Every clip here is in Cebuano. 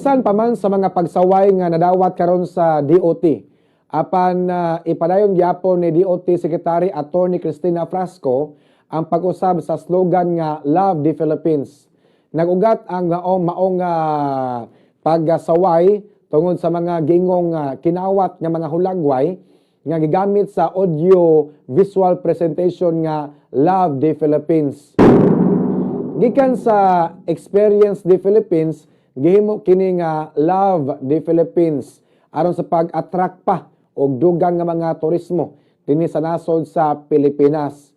Bisan pa man sa mga pagsaway nga nadawat karon sa DOT, apan ipadayon gyapon ni DOT Secretary Attorney Cristina Frasco ang pag-usab sa slogan nga "Love the Philippines." Nag-ugat ang maong pagsaway tungod sa mga gingong kinawat nga mga hulagway nga gigamit sa audio visual presentation nga "Love the Philippines." Gikan sa "Experience the Philippines," gihimo kini nga "Love the Philippines" aron sa pag-attract pa og dugang nga mga turismo dinhi sa nasod sa Pilipinas.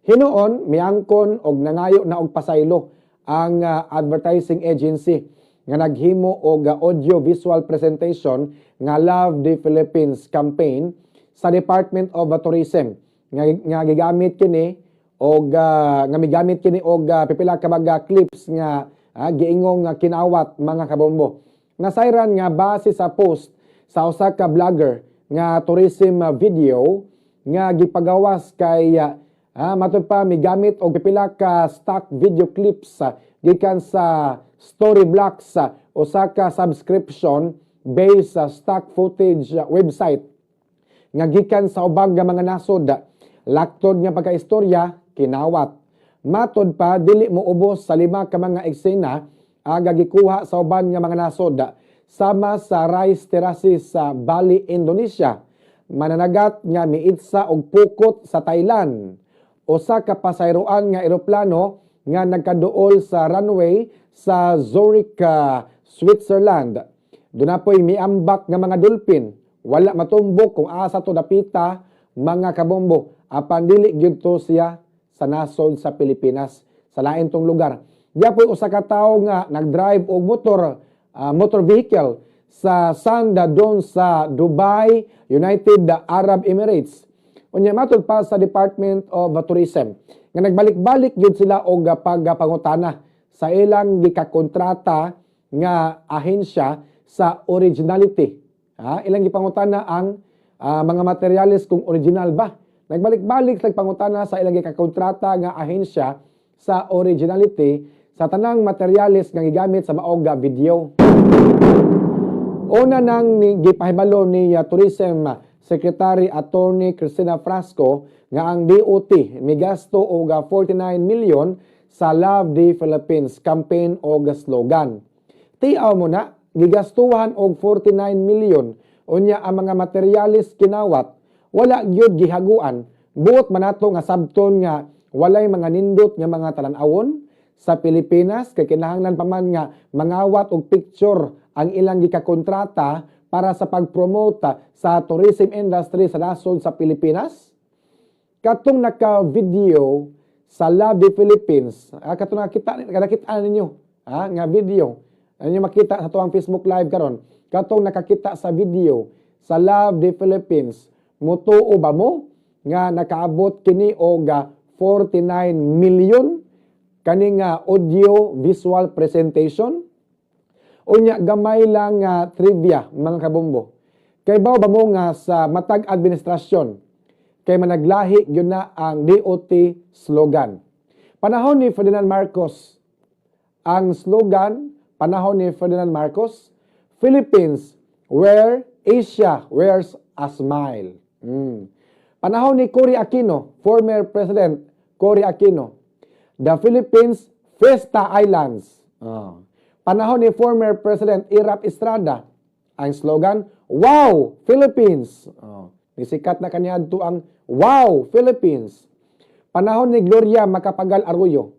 Hinuon miangkon og nangayo na og pasaylo ang advertising agency nga naghimo og audio visual presentation nga "Love the Philippines" campaign sa Department of Tourism nga gigamit kini og nga migamit kini og pipila ka mga clips nga giingong nga kinawat, mga kabombo. Nasayran nga base sa post sa usa ka vlogger nga tourism video nga gipagawas kay matud pa migamit og pipila ka stock video clips gikan sa Storyblocks, usa ka subscription based sa stock footage website nga gikan sa ubang nga mga nasod. Laktod nga pagkaistorya, kinawat. Matod pa, dili mo ubos sa lima ka mga eksena ang gikuha sa uban nga mga nasod, sama sa rice terraces sa Bali, Indonesia. Mananagat nga miitsa og pukot sa Thailand. Usa ka pasayroan nga eroplano nga nagkaduol sa runway sa Zurich, Switzerland. Duna po'y miambak nga mga dolphin. Wala matumbok kung asa to dapita, mga kabombo. Apan dili gyud to siya sa nasod sa Pilipinas, sa lain tong lugar. Diya po'y usa ka tawo nga nagdrive og motor vehicle sa sand dunes sa Dubai, United Arab Emirates. Unya matud pa sa Department of Tourism nga nagbalik-balik gyud sila og pagpangutana sa ilang gikakontrata nga ahensya sa originality. Ha, ilang gipangutana ang mga materyales kung original ba. Nagbalik-balik sa pangutana sa ilang gikakontrata nga ahensya sa originality sa tanang materyales nga gigamit sa maog nga video. Una nang gipahibalo ni Tourism Secretary Attorney Cristina Frasco nga ang DOT migasto og 49 million sa "Love the Philippines" campaign og slogan. Tiaw mo na, gigastuhan og 49 million, unya ang mga materyales kinawat, wala gyud gihaguan. Buot man nato nga sabton nga walay mga nindot nga mga talan-awon sa Pilipinas kay kinahanglan pa man nga mangawat og picture ang ilang gikakontrata para sa pag-promote sa tourism industry sa nasod sa Pilipinas? Katong naka-video sa "Love the Philippines," katong nakita nakita ninyo nga video. Ano makita sa tuang Facebook Live karon? Katong nakakita sa video sa "Love the Philippines," mutuo ba mo nga nakaabot kini og 49 million kani nga audio visual presentation? Unya gamay lang nga trivia, mga kabombo. Kay ba mo nga sa matag administrasyon kay managlahi gyud na ang DOT slogan? Panahon ni Ferdinand Marcos, ang slogan panahon ni Ferdinand Marcos, "Philippines, where Asia wears a smile." Panahon ni Cory Aquino, former President Cory Aquino, "The Philippines, Fiesta Islands." Panahon ni former President Erap Estrada, ang slogan, "Wow, Philippines." Oh. Nisikat na kaniadto ang "Wow, Philippines." Panahon ni Gloria Macapagal Arroyo,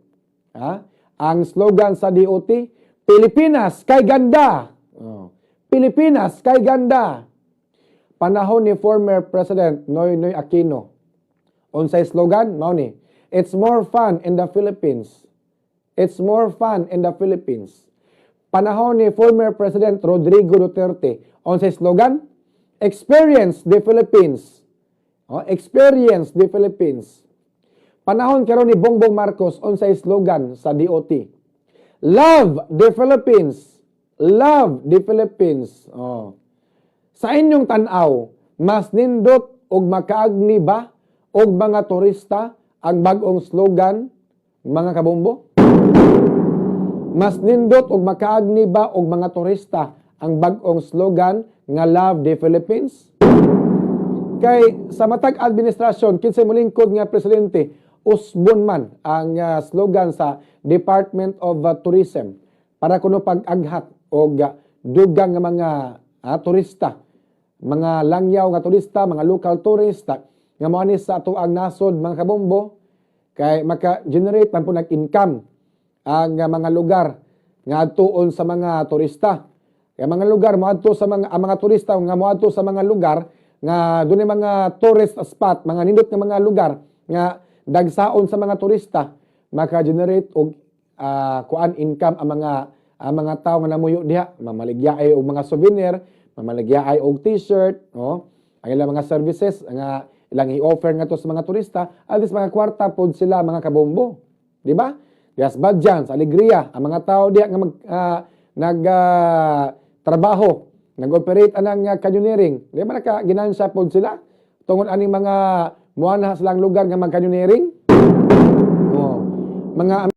ha? Ang slogan sa DOT, "Pilipinas kay ganda." Oh. "Pilipinas kay ganda." Panahon ni former President Noynoy Aquino, unsay slogan? Mao ni, "It's more fun in the Philippines." "It's more fun in the Philippines." Panahon ni former President Rodrigo Duterte, unsay slogan? "Experience the Philippines." Oh, "Experience the Philippines." Panahon karon ni Bongbong Marcos, unsay slogan sa DOT? "Love the Philippines." "Love the Philippines." Oh. Sa inyong tan-aw, mas nindot og makaagni ba og mga turista ang bag-ong slogan, mga kabombo? Mas nindot og makaagni ba og mga turista ang bag-ong slogan nga "Love the Philippines"? Kay sa matag administrasyon, kinsay molingkod nga presidente, usbon man ang slogan sa Department of Tourism para kuno pag-aghat og dugang nga mga turista, mga langyaw nga turista, mga local tourist nga moani sa ato ang nasod, mga kabombo, kay maka-generate man po nag-income ang mga lugar nga adtuon sa mga turista. Kaya mga lugar moadto sa mga ang mga turista nga moadto sa mga lugar nga dunay mga tourist spot, mga nindot nga mga lugar nga dagsaon sa mga turista, maka-generate og kuan, income ang mga tawo nga namuyo diha, mamaligya og mga souvenir, mamaligya og T-shirt, no? Ang ilang mga services nga ilang i-offer ngadto sa mga turista, at least mga kwarta pod sila, mga kabombo. Di ba? Dias Badjan, sa Alegria, ang mga tao diha nga nag trabaho, nag-operate anang canyoneering. Di ba naka ginansya pod sila tungod aning mga muanha silang lugar nga mag-canyoneering? Oh. Mga